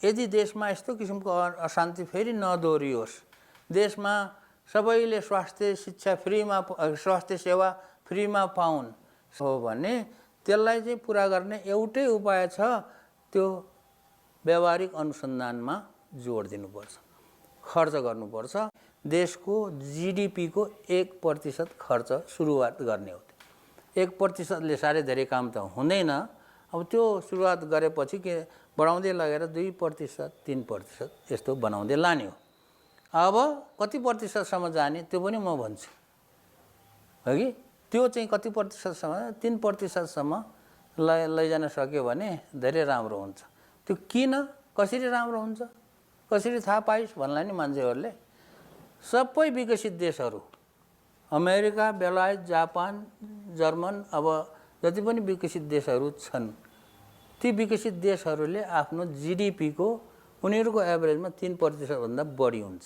यदि देशमा यस्तो किसिमको अशान्ति फेरि नदोहोरियोस्, देशमा सबैले स्वास्थ्य शिक्षा फ्रीमा स्वास्थ्य सेवा फ्रीमा पाउन् हो भने त्यसलाई चाहिँ पुरा गर्ने एउटै उपाय छ, त्यो व्यावहारिक अनुसन्धानमा जोड दिनुपर्छ, खर्च गर्नुपर्छ। देशको जीडीपीको 1% खर्च सुरुवात गर्ने हो। 1%ले साह्रै धेरै काम त हुँदैन। अब त्यो सुरुवात गरेपछि के बढाउँदै लगेर 2%, 3% यस्तो बनाउँदै लाने हो। अब कति प्रतिशतसम्म जाने त्यो पनि म भन्छु, हो कि त्यो चाहिँ कति प्रतिशतसम्म, 3%सम्म लैजान सक्यो भने धेरै राम्रो हुन्छ। त्यो किन कसरी राम्रो हुन्छ, कसरी थाहा पाइस् भन्ला नि मान्छेहरूले। सबै विकसित देशहरू, अमेरिका, बेलायत, जापान, जर्मन, अब जति पनि विकसित देशहरू छन्, ती विकसित देशहरूले आफ्नो जीडीपीको उनीहरूको एभरेजमा 3% भन्दा बढी हुन्छ।